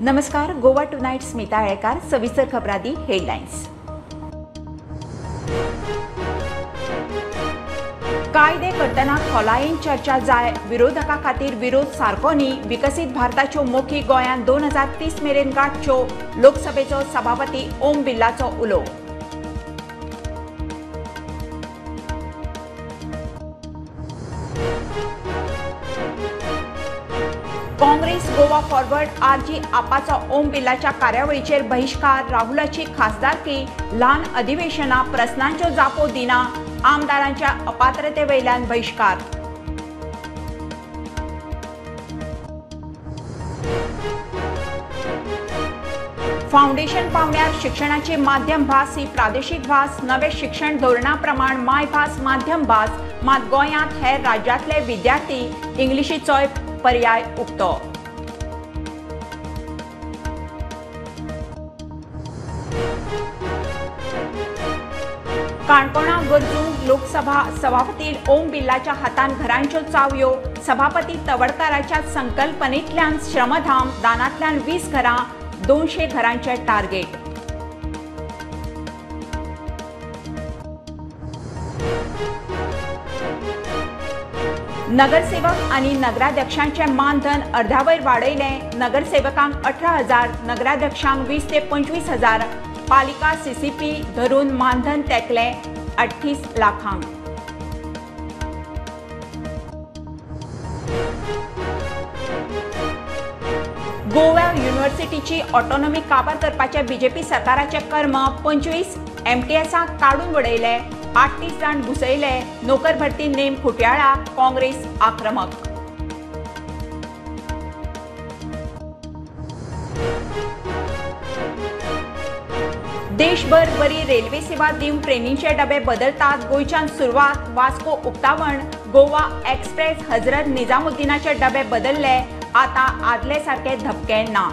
नमस्कार, गोवा टुनायट स्मिता आळेकार. सविस्तर खबरादी हेडलायन्स. कायदे करतना खोलायेन चर्चा जाय, विरोधकां खातीर विरोध सारको न्ही. विकसीत भारताच्यो मोखी गोंयांत 2030 मेरेन गांठच्यो, लोकसभेचो सभापती ओम बिर्लाचो उलो. काँग्रेस गोवा फॉरवर्ड आरजी आपाचो ओम बिर्लाच्या कार्यावळीचेर बहिश्कार. राहुलाची खासदारकी ल्हान अधिवेशना प्रस्नांच्यो जापो दिना, आमदारांच्या अपात्रते वयल्यान बहिश्कार. फाउंडेशन पावंड्यार शिक्षणाची माध्यम भास ही प्रादेशीक भास. नवे शिक्षण धोरणा प्रमाण मायभास माध्यम भास, मात गोंयांत हेर राज्यांतले विद्यार्थी इंग्लिशीचोय पर्याय उक्तो. काणकोणा गरजूंक लोकसभा सभापती ओम बिर्लाच्या हातान घरांच्यो चावयो. सभापती तवडकाराच्या संकल्पनेंतल्यान श्रमधाम दानांतल्यान 20 घरां, 200 घरांचें टार्गेट. नगरसेवक आनी नगराध्यक्षांचें मानधन अर्ध्यावयर वाडयलें. नगरसेवकांक 18,000, नगराध्यक्षांक 20 ते 25,000. पालिका सीसीपी धरून मानधन तेकलें 38 लाखांक. गोवा युनिव्हर्सिटीची ऑटोनॉमी काबार करपाचें बीजेपी सरकाराचें कर्म. 25 एमटीएसांक काडून उडयले, 38 जाण घुसयले. नोकर भरती नेम खुटयाळा, काँग्रेस आक्रमक. देशभर बरी रेल्वे सेवा दिवंक ट्रेनींचे डबे बदलतात. गोंयच्यान सुरवात, वास्को उक्तावण. गोवा एक्सप्रेस हजरत निजामुद्दीनाचे डबे बदलले, आता आदले सारके धपके ना.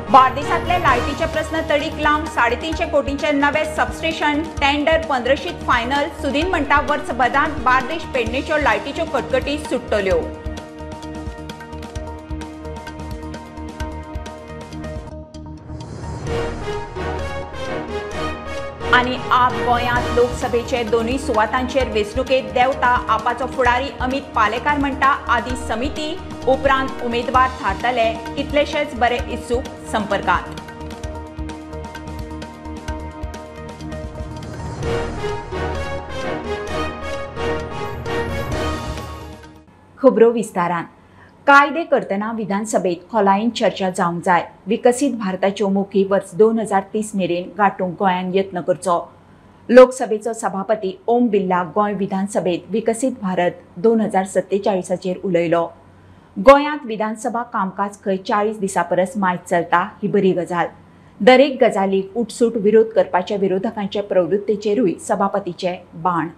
बार्देसांतले लायटीचे प्रस्न तडीक लावंक 350 कोटींचे नवे सबस्टेशन टेंडर 15शीत फायनल. सुदीन म्हणटा वर्सभरांत बार्देश पेडणेच्यो लायटीच्यो कटकटी सुट्टल्यो. आनी आप गोंयांत लोकसभेचे दोनूय सुवातांचेर वेंचणुकेंत देंवता. आपाचो फुडारी अमित पालेकार म्हणटा आदी समिती उपरांत उमेदवार थारतले. कितलेशेच बरे इत्सूक संपर्कांत. खबरो विस्तारान. कायदे करतना विधानसभेत खोलायेन चर्चा जावंक जाय. विकसीत भारताच्यो मोखी वर्स 2030 मेरेन गांठूंक गोंयान यत्न करचो. लोकसभेचो सभापती ओम बिर्ला गोंय विधानसभेत विकसीत भारत 2047चेर उलयलो. गोंयांत विधानसभा कामकाज खंय 40 दिसां परस मायज चलता ही बरी गजाल. दरेक गजालीक उठसूट विरोध करपाच्या विरोधकांचे प्रवृत्तीचेरूय सभापतीचे बाण.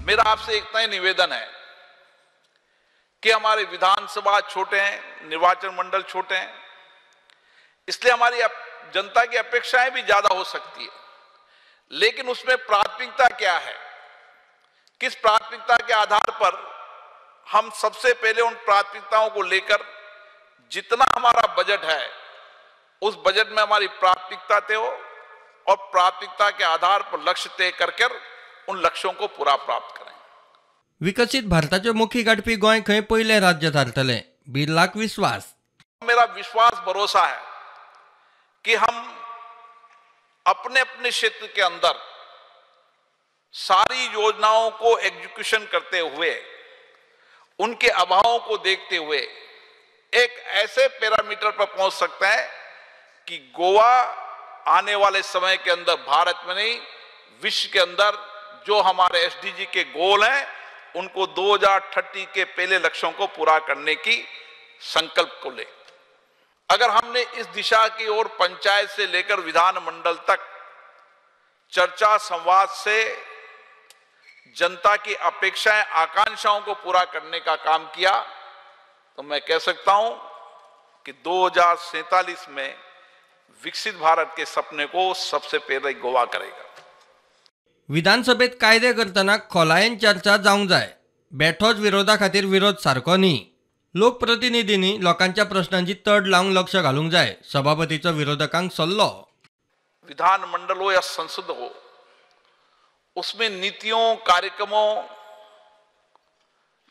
मेरा आपसे इतना ही निवेदन है कि हमारे विधानसभा छोटे हैं, निर्वाचन मंडल छोटे हैं, इसलिए हमारी जनता की अपेक्षाएं भी ज्यादा हो सकती है, लेकिन उसमें प्राथमिकता क्या है, किस प्राथमिकता के आधार पर हम सबसे पहले उन प्राथमिकताओं को लेकर जितना हमारा बजट है उस बजट में हमारी प्राथमिकता तय हो और प्राथमिकता के आधार पर लक्ष्य तय कर कर उन लक्ष्यों को पूरा प्राप्त करें. विकसीत भारताच्यो मोखी गाठपी गोंय खंय पयलें राज्य थारतलें, बिर्लाक विश्वास. मेरा विश्वास भरोसा है कि हम अपने अपने क्षेत्र के अंदर सारी योजनाओं को एग्जीक्यूशन करते हुए, उनके अभावों को देखते हुए एक ऐसे पैरामीटर पर पहुंच सकते हैं कि गोवा आने वाले समय के अंदर भारत में नहीं विश्व के अंदर जो हमारे एसडीजी के गोल हैं उनको 2030 के पहले लक्ष्यों को पूरा करने की संकल्प को ले। अगर हमने इस दिशा की ओर पंचायत से लेकर विधानमंडल तक चर्चा संवाद से जनता की अपेक्षाएं आकांक्षाओं को पूरा करने का काम किया तो मैं कह सकता हूं कि 2047 में विकसित भारत के सपने को सबसे पहले गोवा करेगा. विधानसभेत कायदे करतना खोलायेन चर्चा जावंक जाय. बेठोच विरोधा खातीर विरोध सारको न्ही. लोकप्रतिनिधींनी लोकांच्या प्रश्नांची तड लावंक लक्ष घालूंक जाय. सभापतीचो विरोधकांक सल्लो. विधानमंडल हो या संसद हो, उसमें नीतियों कार्यक्रमों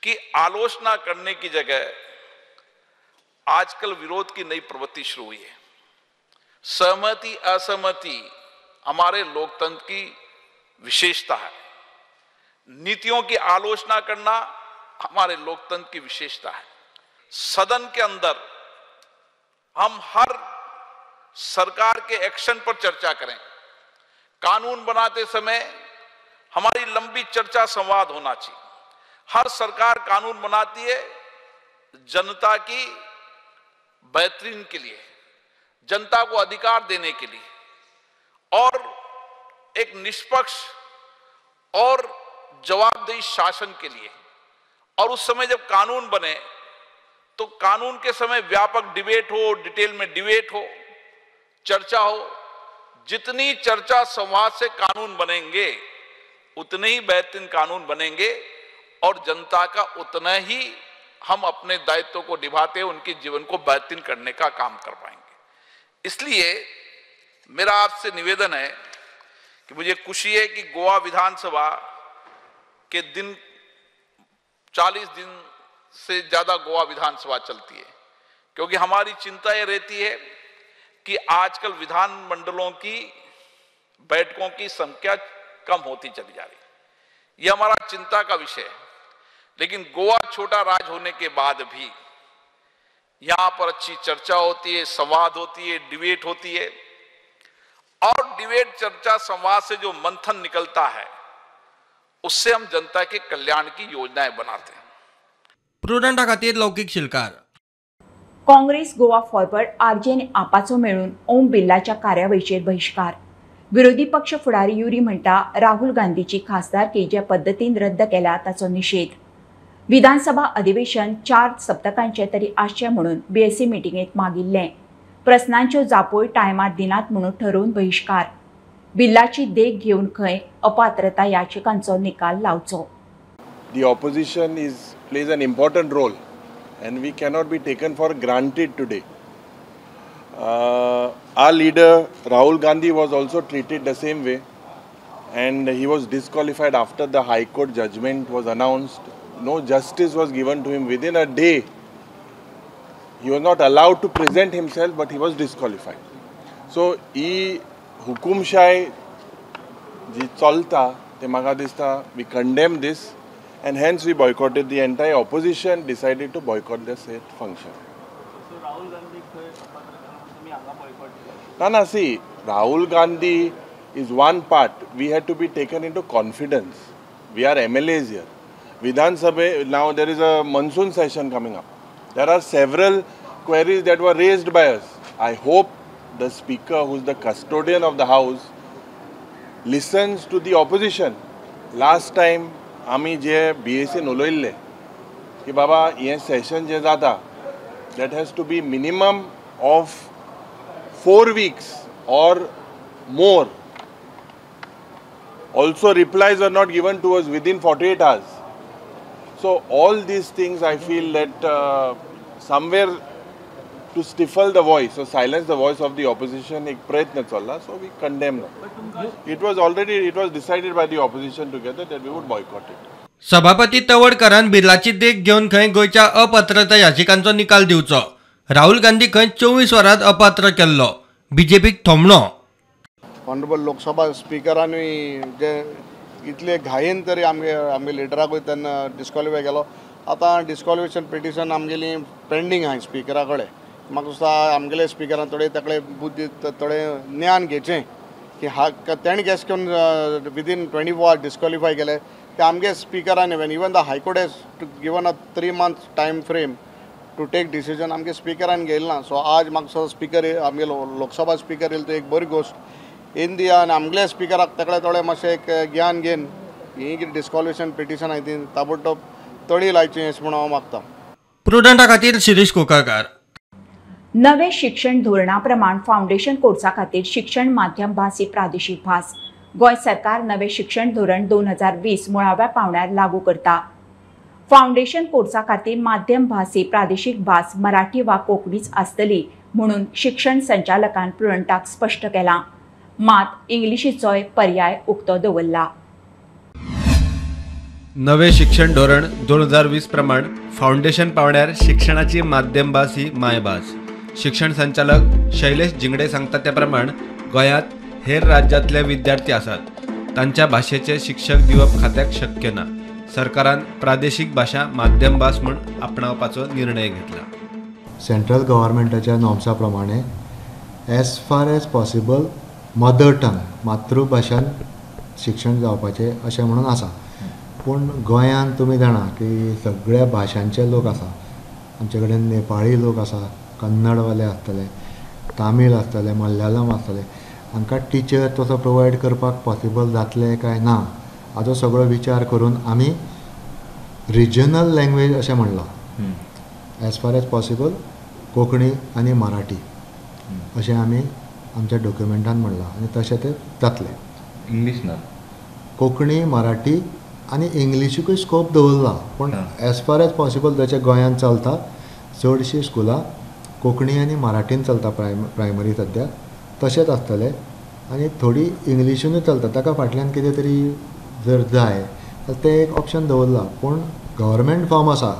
की आलोचना करने की जगह आजकल विरोध की नई प्रवृत्ति शुरू हुई है. सहमति असहमति हमारे लोकतंत्र की विशेषता है. नीतियों की आलोचना करना हमारे लोकतंत्र की विशेषता है. सदन के अंदर हम हर सरकार के एक्शन पर चर्चा करें. कानून बनाते समय हमारी लंबी चर्चा संवाद होना चाहिए. हर सरकार कानून बनाती है जनता की बेहतरीन के लिए, जनता को अधिकार देने के लिए और एक निष्पक्ष और जवाबदेही शासन के लिए. और उस समय जब कानून बने तो कानून के समय व्यापक डिबेट हो, डिटेल में डिबेट हो, चर्चा हो. जितनी चर्चा संवाद से कानून बनेंगे उतने ही बेहतरीन कानून बनेंगे और जनता का उतना ही हम अपने दायित्व को निभाते उनके जीवन को बेहतरीन करने का काम कर पाएंगे. इसलिए मेरा आपसे निवेदन है कि मुझे खुशी है कि गोवा विधानसभा के दिन 40 दिन से ज़्यादा गोवा विधानसभा चलती है, क्योंकि हमारी चिंता ये रहती है कि आजकल विधानमंडलों की बैठकों की संख्या कम होती चली जा रही है. ये हमारा चिंता का विषय है. लेकिन गोवा छोटा राज्य होने के बाद भी यहाँ पर अच्छी चर्चा होती है, संवाद होती है, डिबेट होती है और डिबेट चर्चा संवाद से जो मंथन निकलता है उससे हम जनता के कल्याण की योजनाएं बनाते हैं. प्रुडंटा खातीर लौकिक शिलकार. काँग्रेस गोवा फॉरवर्ड आरजे आनी आपाचो मेळून ओम बिर्लाच्या कार्यावळीचेर बहिश्कार. विरोधी पक्ष फुडारी युरी म्हणटा राहुल गांधीची खासदारकी जे पद्दतीन रद्द केल्या ताचो निशेध. विधानसभा अधिवेशन 4 सप्तकांचे तरी आसचें म्हणून बीएससी मिटिंगेंत मागिल्लें. प्रस्नांच्यो जापोय टायमार दिनात म्हणून ठरोवन बहिश्कार. बिर्लाची देख घेवन खंय अपात्रता याचिकांचो निकाल लावचो. The opposition plays an important role and we cannot be taken for granted today. Our leader Rahul Gandhi was also treated the same way and he was disqualified after the High Court judgment was announced. No justice was given to him. Within a day, he was not allowed to present himself, but he was disqualified. So, he hukumshahi ji chalta te maka dista, we condemn this and hence we boycotted. The entire opposition decided to boycott the said function. So Rahul Gandhi boycott? No, no, see, Rahul Gandhi is one part. We had to be taken into confidence. We are MLAs here. Vidhan Sabha, now there is a monsoon session coming up. There are several queries that were raised by us. I hope the speaker, who is the custodian of the house, listens to the opposition. Last time, आमी जे BSc उलयल्ले की बाबा हे सेशन जे जाता that has to be minimum of 4 weeks or more. Also replies are not given to us within 48 hours. So all these things I feel that somewhere to stifle the voice or silence the voice of the opposition ek prayatna challa, so we condemn them. It was decided by the opposition together that we would boycott it. सभापती तवडकरान बिर्लाची देख घेवन खंय गोंयच्या अपात्रता याचिकांचो निकाल दिवचो. राहुल गांधी खंय 24 वरांत अपात्र केल्लो. बीजेपीक थोमणो. ऑनरेबल लोकसभा स्पिकरानूय जे इतले घायेन तरी आमगे आमगे लिडराकूय तेन्ना डिस्क्वॉलिफाय केलो. आतां डिस्क्वॉलिफिकेशन पिटिशन आमगेली पेंडींग आहा स्पिकरा कडेन. म्हाका दिसता आमगेले स्पिकरान थोडे ताकडे बुद्धी थोडें ज्ञान घेवचें की हा तेणें कशें करून विदीन 24 आवर्स डिस्क्वॉलिफाय केले ते आमगे स्पिकरान. Even the high court has given a 3 month time frame to take decision, आमगे स्पिकरान घेयलें ना. सो आज म्हाका दिसता स्पिकर आमगे लोकसभा स्पिकर येयलो तो एक बरी गोश्ट येवन दिया आनी आमगेले स्पिकराक ताकडे थोडें मातशें एक ज्ञान घेवन ही कितें डिस्क्वॉलिफिकेशन पिटिशन आहा ती ताबडतोब तळी लायची अशें म्हणून हांव मागता. प्रुडंटा खातीर शिरीष कोकाकार. नवे शिक्षण धोरणा प्रमाण फाउंडेशन कोर्सा खातीर शिक्षण माध्यम भास ही प्रादेशीक भास. गोंय सरकार नवे शिक्षण धोरण 2020 मुळाव्या पावंड्यार लागू करता. फावंडेशन कोर्सा खातीर माध्यम भास ही प्रादेशीक भास मराठी वा कोंकणीच आसतली म्हणून शिक्षण संचालकान प्रुडंटाक स्पश्ट केलां. मात इंग्लिशीचोय पर्याय उक्तो दवरला. नवे शिक्षण धोरण 2020 प्रमाण फावंडेशन पावंड्यार शिक्षणाची माध्यम भास ही मायभास. शिक्षण संचालक शैलेश जिंगडे सांगता त्या प्रमाण गोंयांत हेर राज्यांतले विद्यार्थी आसात, तांच्या भाशेचे शिक्षक दिवप खात्याक शक्य ना. सरकारान प्रादेशीक भाशा माध्यम भास म्हूण आपणावपाचो निर्णय घेतला. सेंट्रल गव्हर्मेंटाच्या नॉर्म्सा प्रमाणे as far as possible mother tongue मातृभाशान शिक्षण जावपाचें अशें म्हणून आसा. पूण गोंयांत तुमी जाणा की सगळ्या भाशांचे लोक आसा. आमचे कडेन नेपाळी लोक आसा, कन्नडवाले आसतले, तामीळ आसतले, मल्याळम आसतले. हांकां टिचर तसो प्रोवायड करपाक पॉसिबल जातलें काय ना हाचो सगळो विचार करून आमी रिजनल लँग्वेज अशें म्हणलां. As far as possible Konkani आनी मराठी अशें आमी आमच्या डॉक्युमेंटान म्हणलां आनी तशें तें जातलें. इंग्लीश ना, कोंकणी, मराठी आनी इंग्लिशीकूय स्कोप दवरला, पूण एज फार एज पॉसिबल जशें गोंयांत चलता चडशीं स्कुलां कोंकणी आनी मराठीन चलता प्रायमरी सद्या तशेंच आसतलें आनी थोडी इंग्लिशीनूय चलता. ताका फाटल्यान कितें तरी जर जाय जाल्यार तें एक ऑप्शन दवरलां. पूण गव्हर्मेंट फॉर्म आसा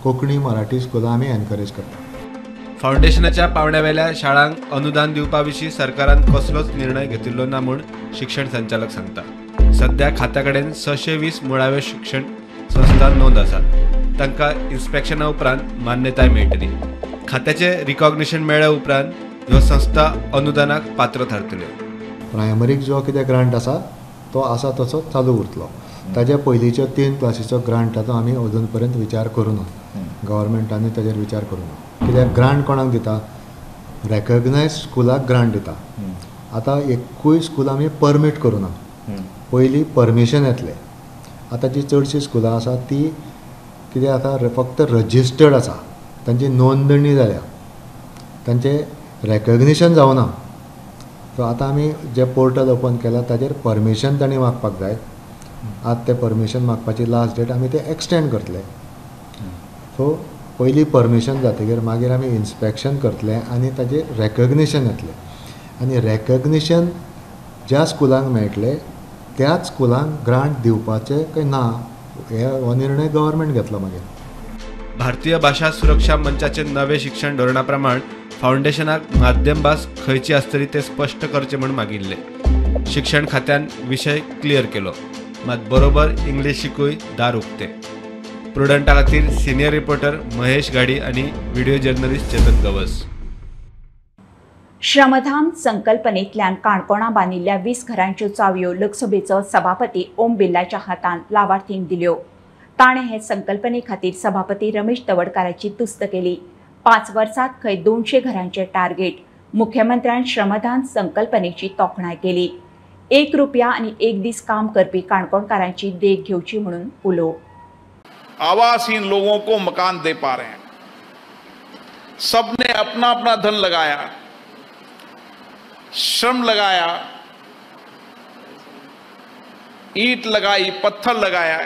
कोंकणी मराठी स्कुलां आमी एनकरेज करता. फावंडेशनाच्या पावंड्यावेल्या शाळांक अनुदान दिवपा विशीं सरकारान कसलोच निर्णय घेतिल्लो ना म्हूण शिक्षण संचालक सांगता. सध्या खात्या कडेन 620 मुळाव्यो शिक्षण संस्था नोंद आसात, तांकां इन्स्पेक्शना उपरांत मान्यताय मेळटली. खात्याचें रिकॉग्निशन मेळ्ळ्या उपरांत ह्यो संस्था अनुदानाक पात्र थारतल्यो. प्रायमरीक जो कितें ग्रांट आसा तो आसा तसो चालू उरतलो. ताज्या पयलींच्यो 3 क्लासीचो ग्रांटाचो आमी अजून पर्यंत विचार करूना, गव्हर्मेंटानूय ताजेर विचार करूना. कित्याक ग्रांट कोणाक दिता? रेकग्नायज स्कुलाक ग्रांट दिता. आतां एकूय स्कूल आमी परमीट करूना, पयलीं परमिशन येतलें. आतां जी चडशीं स्कुलां आसा ती कितें आसा, फक्त रजिस्टर्ड आसा, तांची नोंदणी जाल्या, तांचें रेकग्निशन जावना. सो आतां आमी जें पोर्टल ओपन केलां ताजेर परमिशन तांणी मागपाक जाय. आतां तें परमिशन मागपाची लास्ट डेट आमी तें एक्सटेंड करतले. सो पयलीं परमिशन जातकीर मागीर आमी इन्स्पेक्शन करतले आनी ताजेर रेकग्निशन येतलें. आनी रेकग्निशन ज्या स्कुलांक मेळटलें त्याच स्कुलांक ग्रांट दिवपाचें काय ना हे हो निर्णय गव्हर्मेंट घेतलो मागीर. भारतीय भाशा सुरक्षा मंचाचे नवे शिक्षण धोरणा प्रमाण फावंडेशनाक माध्यम भास खंयची आसतली तें स्पश्ट करचें म्हूण मागिल्लें. शिक्षण खात्यान विशय क्लियर केलो, मात बरोबर इंग्लिशीकूय दार उक्तें. प्रुडंटा खातीर सिनियर रिपोर्टर महेश घाडी आनी व्हिडिओ जर्नलिस्ट चेतन गवस. श्रमधाम संकल्पनेंतल्यान काणकोणा बांदिल्ल्या 20 घरांच्यो चावयो लोकसभेचो सभापती ओम बिर्लाच्या हातान लावार्थींक दिल्यो. ताणें हे संकल्पने खातीर सभापती रमेश तवडकाराची तुस्त केली. 5 वर्सांत खंय 200 घरांचें टार्गेट. मुख्यमंत्र्यान श्रमदान संकल्पनेची तोखणाय केली. 1 रुपया आनी 1 दीस काम करपी काणकोणकारांची देख घेवची म्हणून उलो. आवासहीन लोगों को मकान दे पा रहे हैं. सबने अपना अपना धन लगाया, श्रम लगाया, ईंट लगाई, पत्थर लगाया,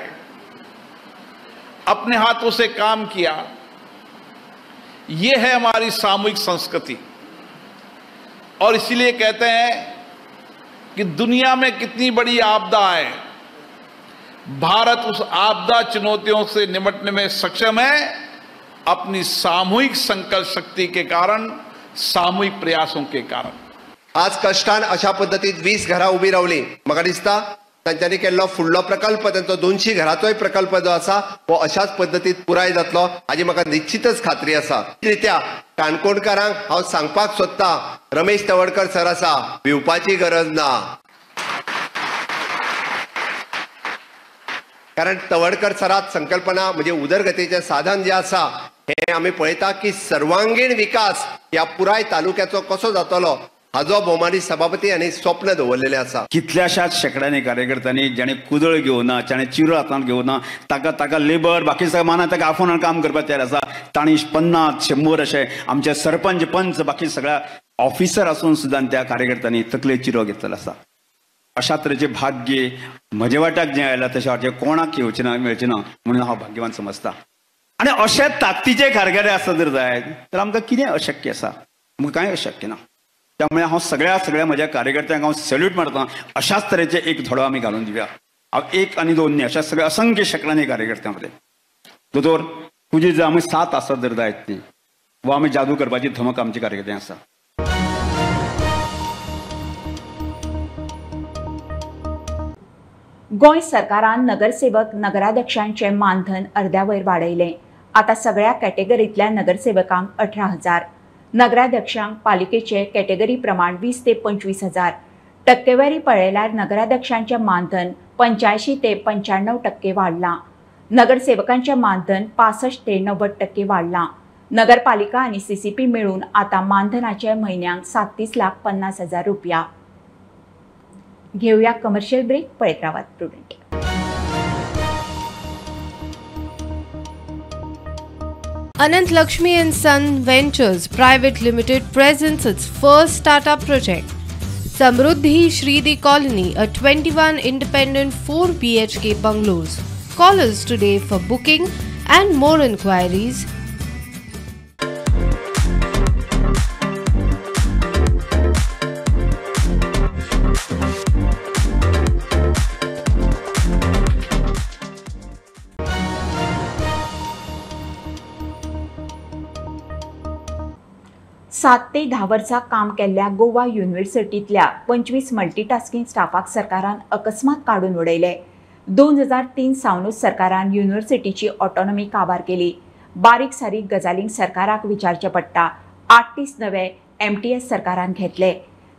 अपने हाथों से काम किया. ये है हमारी सामूहिक संस्कृति. और इसीलिए कहते हैं कि दुनिया में कितनी बड़ी आपदा है, भारत उस आपदा चुनौतियों से निपटने में सक्षम है अपनी सामूहिक संकल्प शक्ति के कारण, सामूहिक प्रयासों के कारण. आज कष्टान अशा पद्दतीन 20 घरां उबी रावली. म्हाका दिसता तांच्यांनी केल्लो फुडलो प्रकल्प, तांचो 200 घराचोय प्रकल्प जो आसा हो अशाच पद्दतीन पुराय जातलो हाजी म्हाका निश्चितच खात्री आसा. रित्या काणकोणकारांक हांव सांगपाक सोदता, रमेश तवडकर सर आसा, भिवपाची गरज ना. कारण तवडकर सरात संकल्पना म्हणजे उदरगतीचें साधन जें आसा हें आमी पळयता की सर्वांगीण विकास ह्या पुराय तालुक्याचो कसो जातलो हाजो भोवमानी सभापती आनी स्वप्न दवरलेलें आसा. कितल्याशाच शेंकड्यांनी कार्यकर्त्यांनी जाणें कुदळ घेवना, जाणें चिरो हातांत घेवना, ताका ताका लेबर बाकी सगळें माना ताका आफोवन काम करपाक तयार आसा. तांणी 50 100 अशे आमचे सरपंच पंच बाकी सगळ्या ऑफिसर आसून सुद्दां त्या कार्यकर्त्यांनी तकले चिरो घेतलेलो आसा. अशा तरेचें भाग्य म्हजे वाट्याक जें आयलां तशें वाट्याक कोणाक येवचें ना, मेळचें ना म्हणून हांव भाग्यवान समजता. आनी अशे ताकदीचे कारगिरी आसा जर जायत तर आमकां कितें अशक्य आसा? आमकां कांय अशक्य ना. त्यामुळे हांव सगळ्या सगळ्या म्हज्या कार्यकर्त्यांक हांव सॅल्यूट मारता. अशाच तरेचे एक धडो आमी घालून दिवया. हांव एक आनी दोन न्ही, अशा सगळ्या असंख्य शेकड्यांनी कार्यकर्त्यां मदें. दोतोर, तुजी जर आमी साथ आसत जर जायत न्ही, वा आमी जादू करपाची धमक आमची कार्यकर्त्यांक आसा. गोंय सरकारान नगरसेवक नगराध्यक्षांचे मानधन अर्द्या वयर वाडयलें. आतां सगळ्या कॅटेगरींतल्या नगरसेवकांक 18,000, नगराध्यक्षांक पालिकेचे कॅटेगरी प्रमाण 20 ते 25,000. टक्केवारी पळयल्यार नगराध्यक्षांचें मानधन 85 ते 95% वाडलां. नगरसेवकांचें मानधन 65 ते 90% वाडलां. नगरपालिका आनी सीसीपी मेळून आतां मानधनाचे म्हयन्याक 37,50,000 रुपया. घेऊया कमर्शियल ब्रेक. पळयत रावात Prudent. Anant Lakshmi and Son Ventures Private Limited presents its first startup project, Samruddhi Shridi Colony, a 21 independent 4 BHK bungalows. Call us today for booking and more inquiries. 7 ते 10 वर्सां काम केल्ल्या गोवा युनिव्हर्सिटींतल्या 25 मल्टीटास्किंग स्टाफाक सरकारान अकस्मात काडून उडयले. 2003 सावनूच सरकारान युनिव्हर्सिटीची ऑटोनॉमी काबार केली. बारीक सारीक गजालींक सरकाराक विचारचें पडटा. 38 नवे MTS सरकारान घेतले.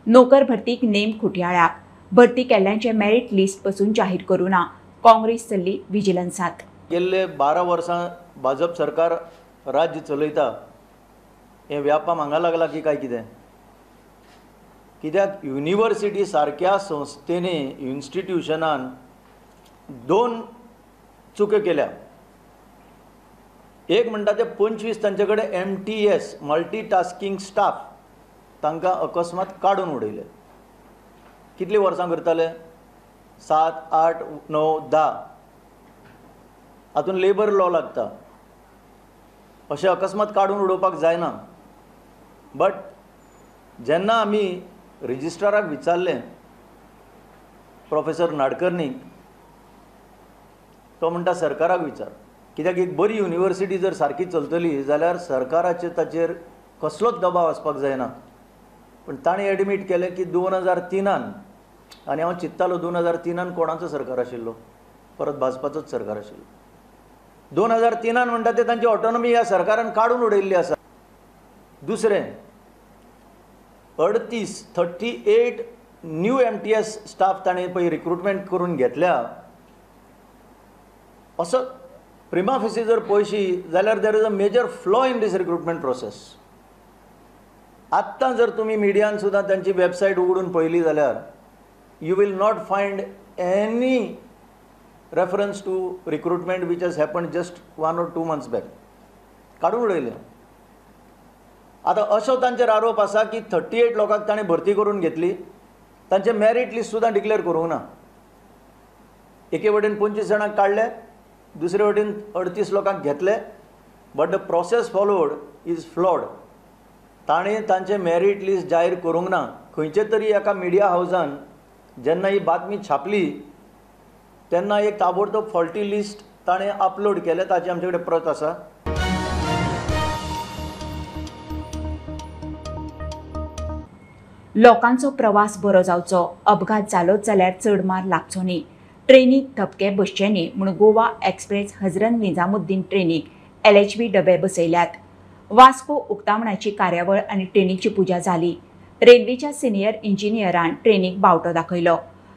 नोकर भरतीक नेम खुटयाळ्याक. भरती केल्ल्यांचे मेरीट लिस्ट पसून जाहीर करूं ना. काँग्रेस चल्ली विजिलन्सात. गेल्ले 12 वर्सां भाजप सरकार राज्य चलयता. हें व्यापाम हांगा लागला की काय कितें? कित्याक युनिवर्सिटी सारक्या संस्थेनी इन्स्टिट्युशनान 2 चुक्यो केल्या. एक म्हणटा ते 25 तांचे कडेन MTS multitasking staff तांकां अकस्मात काडून उडयले. कितलीं वर्सां करताले? 7, 8, 9, 10. हातून लेबर लॉ लागता. अशें अकस्मात काडून उडोवपाक जायना. बट जेन्ना आमी रजिस्ट्राराक विचारलें, प्रोफेसर नाडकर्णीक, तो म्हणटा सरकाराक विचार. कित्याक एक बरी युनिवर्सिटी जर सारकी चलतली जाल्यार सरकाराचेर ताचेर कसलोच दबाव आसपाक जायना. पण ताणें एडमीट केलें की 2003 आनी हांव चिंत्तालो 2003 कोणाचो सरकार आशिल्लो? परत भाजपाचोच सरकार आशिल्लो. 2003 म्हणटा ते तांची ऑटोनॉमी ह्या सरकारान काडून उडयल्ली आसा. दुसरें, 38 न्यू MTS staff ताणें पळय रिक्रुटमेंट करून घेतल्या. असो प्रिमा फेसी जर पळयशी जाल्यार there is a major flaw in this recruitment process. आत्तां जर तुमी मिडियान सुद्दां तांची वेबसायट उगडून पळयली जाल्यार you will not find any reference to recruitment which has happened just 1 or 2 months back. काडून उडयलें. आतां असो तांचेर आरोप आसा की 38 लोकांक ताणें भरती करून घेतली, तांचें मेरीट लिस्ट सुद्दां डिक्लेअर करूंक ना. एके वटेन 25 जाणांक काडले, दुसरे वटेन 38 लोकांक घेतले. But the process followed is flawed. ताणें तांचें मेरीट लिस्ट जाहीर करूंक ना. खंयचे तरी एका मिडिया हावजान जेन्ना ही बातमी छापली तेन्ना एक ताबडतोब फॉल्टी लिस्ट ताणें अपलोड केलें. ताची आमचे कडेन प्रत आसा. लोकांचो प्रवास बरो जावचो, अपघात जालोच जाल्यार चड मार लागचो न्ही, ट्रेनीक धपके बसचे न्ही म्हूण गोवा एक्सप्रेस हजरत निजामुद्दीन ट्रेनीक LHB डबे बसयल्यात. वास्को उक्तावणाची कार्यावळ आनी ट्रेनीची पुजा जाली. रेल्वेच्या सिनियर इंजिनियरान ट्रेनीक बावटो दाखयलो.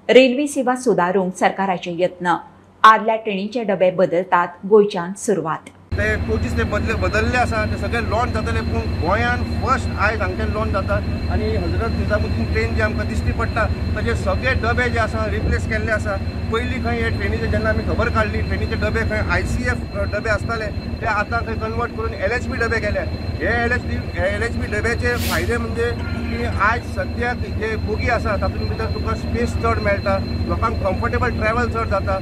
रेल्वे सेवा सुदारूंक सरकाराचे यत्न. आदल्या ट्रेनीचे डबे बदलतात. गोंयच्यान सुरवात. ते कोचीस ते बदलले आसा, ते सगळे लॉन्च जातले, पूण गोंयान फर्स्ट आयज हांगच्यान लॉन्च जाता आनी हजरत निजामुद्दीन ट्रेन जी आमकां दिश्टी पडटा ताचे सगळे डबे जे आसा रिप्लेस केल्ले आसा. पयलीं खंय हे ट्रेनीचे जेन्ना आमी खबर काडली ट्रेनीचे डबे खंय ICF डबे आसताले ते आतां खंय कन्वर्ट करून LHB डबे केले. हे LHB डब्याचे फायदे म्हणजे की आयज सद्याक जे बोगी आसा तातूंत भितर तुका स्पेस चड मेळटा, लोकांक कम्फर्टेबल ट्रॅवल चड जाता,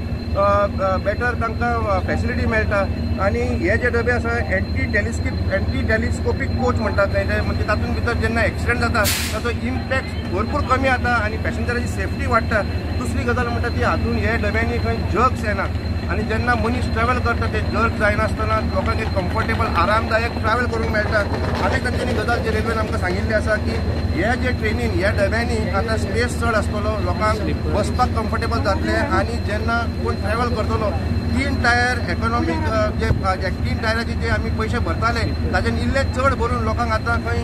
बेटर तांकां फॅसिलिटी मेळटा. आनी हे जे डबे आसा एंटी टेलिस्कोपीक कोच म्हणटात ते, म्हणजे तातूंत भितर जेन्ना एक्सिडंट जाता ताचो इम्पॅक्ट भरपूर कमी जाता आनी पॅसेंजराची सेफ्टी वाडटा. दुसरी गजाल म्हणटा ती हातून हे डब्यांनी खंय जर्क्स येना आनी जेन्ना मनीस ट्रॅवल करता ते जर्क जायनासतना लोकांक एक कम्फर्टेबल आरामदायक ट्रॅवल करूंक मेळटा. आनी तांच्यांनी गजाल जे रेल्वेन आमकां सांगिल्ली आसा की हे जे ट्रेनीन ह्या डब्यांनी आतां स्पेस चड आसतलो, लोकांक बसपाक कम्फर्टेबल जातलें आनी जेन्ना कोण ट्रॅवल करतलो 3 टायर इकॉनॉमीक जे 3 टायराचे जे आमी पयशे भरताले ताजेन इल्ले चड भरून लोकांक आतां खंय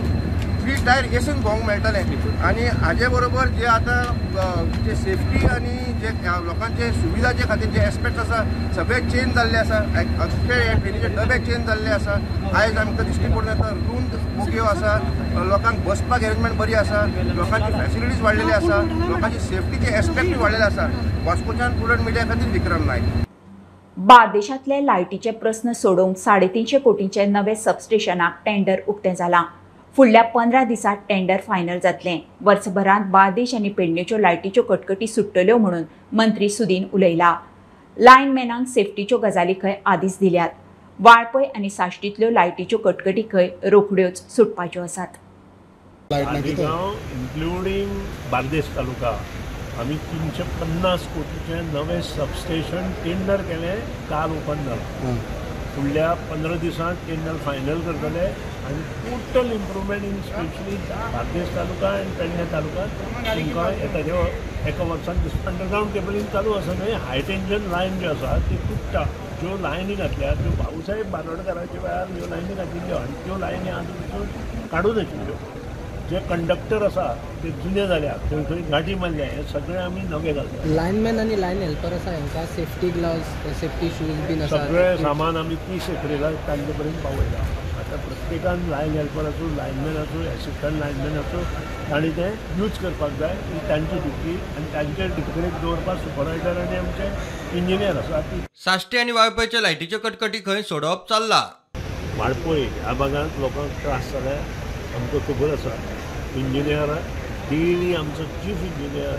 3 टायर एसीन भोंवंक मेळटलें. आनी हाजे बरोबर जे आतां जे सेफ्टी आनी जे लोकांचे सुविधाचे खातीर जे एस्पेक्ट आसा सगळे चेंज जाल्ले आसा, अख्खे हे ट्रेनीचे डबे चेंज जाल्ले आसा. आयज आमकां दिश्टी पडून येता रुंद बोगयो आसा, लोकांक बसपाक अरेंजमेंट बरी आसा, लोकांची फॅसिलिटीज वाडलेली आसा, लोकांची सेफ्टीचे एस्पेक्टूय वाडलेले आसा. वास्कोच्यान प्रुडंट मिडिया खातीर विक्रम नायक. बार्देशांतले लायटीचे प्रस्न सोडोवंक 350 कोटींचे नवे सबस्टेशनाक टेंडर उक्तें जालां. फुडल्या 15 दिसांत टेंडर फायनल जातलें. वर्सभरांत बार्देश आनी पेडणेच्यो लायटीच्यो कटकटी सुट्टल्यो म्हणून मंत्री सुदीन उलयला. लायनमॅनांक सेफ्टीच्यो गजाली खंय आदींच दिल्यात. वाळपय आनी साश्टींतल्यो लायटीच्यो कटकटी खंय रोखड्योच सुटपाच्यो आसात. इन्क्लुडींग बार्देश तालुका आमी 350 कोटीचें नवें सबस्टेशन टेंडर केलें, काल ओपन जालां. फुडल्या 15 दिसांत टेंडर फायनल करतले आनी total improvement in specially Bardez taluka आनी पेडणे तालुका तुमकां येता एका वर्सान दिसता. अंडरग्रावंड केबलींग चालू आसा न्हय, हाय टेन्शन लायन ज्यो आसा ती तुट्टा. ज्यो लायनी घातल्या त्यो भाऊसाहेब बारोडकराच्या वेळार ह्यो लायनी घातिल्ल्यो आनी त्यो लायनी आजून पसून काडून आशिल्ल्यो. जे कंडक्टर आसा ते जुने जाल्या, थंय खंय गांठी मारल्या, हे सगळे आमी नवे घालता. लायनमॅन आनी लायन हेल्पर आसा हांकां सेफ्टी ग्लव्स, सेफ्टी शूज बीन आसा. सगळें सामान आमी 30 एप्रिलाक तांचे पर्यंत पावयला. आतां प्रत्येकान लायन हेल्पर आसूं, लायनमॅन आसूं, एसिस्टंट लायनमॅन आसूं, तांणी तें यूज करपाक जाय. ही तांची ड्युटी आनी तांचे देखरेख दवरपाक सुपरवायजर आनी आमचे इंजिनियर आसा. साश्टी आनी वाळपयच्यो लायटीच्यो कटकटी खंय सोडोवप चल्लां. वाळपय ह्या भागांत लोकांक त्रास जाले आमकां खबर आसा. इंजिनियर डेली आमचो चीफ इंजिनियर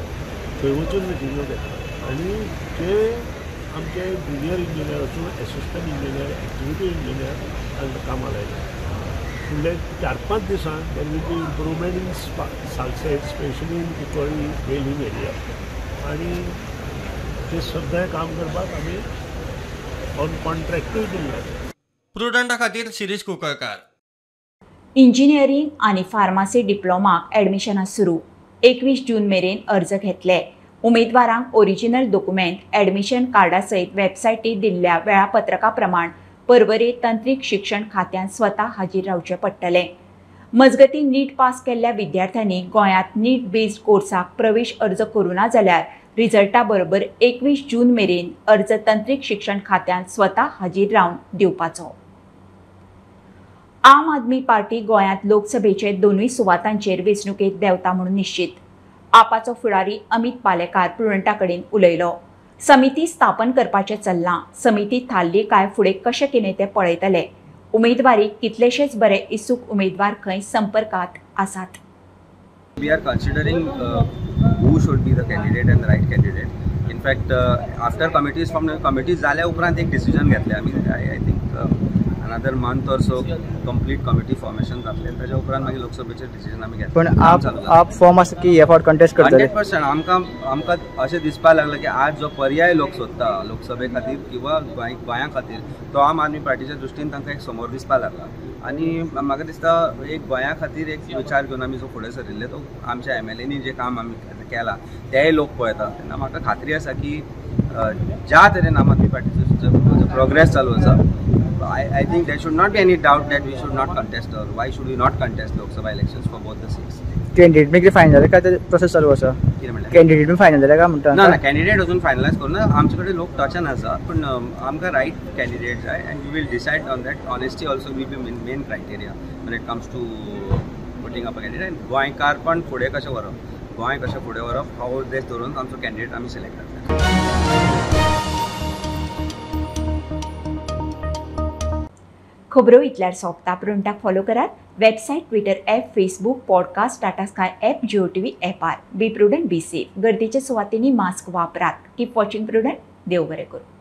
थंय वचून मिटिंगो घेता आनी ते आमचे ज्युनियर इंजिनियर आसूं, एसिस्टंट इंजिनियर, एक्झिक्युटीव इंजिनियर तांकां कामां लायल्या. फुडल्या 4-5 दिसांत there will be improvement in Salcete, specially in Cuncolim Velim area आनी ते सगळें काम करपाक आमी ऑन कॉन्ट्रॅक्टूय दिल्लें. प्रुडंटा खातीर शिरीष कुंकळकार. इंजिनियरींग आनी फार्मासी डिप्लोमाक ॲडमिशनां सुरू. 21 जून मेरेन अर्ज घेतले. उमेदवारांक ओरिजिनल डॉक्युमेंट ॲडमिशन कार्डा सयत वेबसायटीर दिल्ल्या वेळापत्रका प्रमाण पर्वरे तंत्रीक शिक्षण खात्यान स्वता हाजीर रावचें पडटलें. मजगतीं नीट पास केल्ल्या विद्यार्थ्यांनी गोंयांत नीट बेस्ड कोर्साक प्रवेश अर्ज करूं ना जाल्यार रिजल्टा बरोबर 21 जून मेरेन अर्ज तंत्रीक शिक्षण खात्यान स्वता हाजीर रावन दिवपाचो. आम आदमी पार्टी गोंयांत लोकसभेचे 2 सुवातांचेर वेंचणुकेंत देंवता म्हणून निश्चित. आपाचो फुडारी अमित पालेकार प्रुडंटा कडेन उलयलो. समिती स्थापन करपाचें चल्लां. समिती थारली काय फुडें कशें कितें तें पळयतले. उमेदवारी कितलेशेच बरे इत्सूक उमेदवार खंय संपर्कांत आसात. We are considering who should be the candidate and the right candidate. In fact, after committees formed, committees जाल्या उपरांत एक डिसिजन घेतले आमी. I think another month or so complete committee formation जातलें, ताच्या उपरांत मागीर लोकसभेचेर डिसिजन आमी घेतले. पण आप फॉर्म आसा की हे फावट कंटेस्ट करतले? 100%. आमकां आमकां अशें दिसपाक लागलें की आज जो पर्याय लोक सोदता लोकसभे खातीर किंवा गोंया खातीर, तो आम आदमी पार्टीच्या दृश्टीन तांकां एक समोर दिसपाक लागला. आनी म्हाका दिसता एक गोंया खातीर एक विचार घेवन आमी जो फुडें सरिल्ले, तो आमच्या MLAनी जें काम आमी केलां तेंय लोक पळयता. तेन्ना म्हाका खात्री आसा की ज्या तरेन आम आदमी पार्टीचो प्रोग्रेस चालू आसा, So I think there should not be any doubt that we should not contest or why should we not contest Lok Sabha elections for both the seats. Candidate बी कितें फायनल जालें काय प्रोसेस चालू आसा? कितें म्हणलें? Candidate बी final जालें काय म्हणटा? ना ना, कॅन्डिडेट अजून फायनलायज करूं ना. आमचे कडेन लोक टचान आसा, पूण आमकां रायट कॅन्डिडेट जाय and we will decide on that. Honesty also will be main criteria when it comes to putting up a candidate. आनी गोंयकारपण फुडें कशें व्हरप, गोंय कशें फुडें व्हरप हो उद्देश धरून आमचो कॅन्डिडेट आमी सिलेक्ट करतले. खबरो इतल्यार सोंपता. प्रुडंटाक फॉलो करात. Website, Twitter app, Facebook, podcast, Tata Sky app, Jio TV ऍपार. Be prudent, be safe. गर्दीच्या सुवातींनी मास्क वापरात. Keep watching Prudent. देव बरें करूं.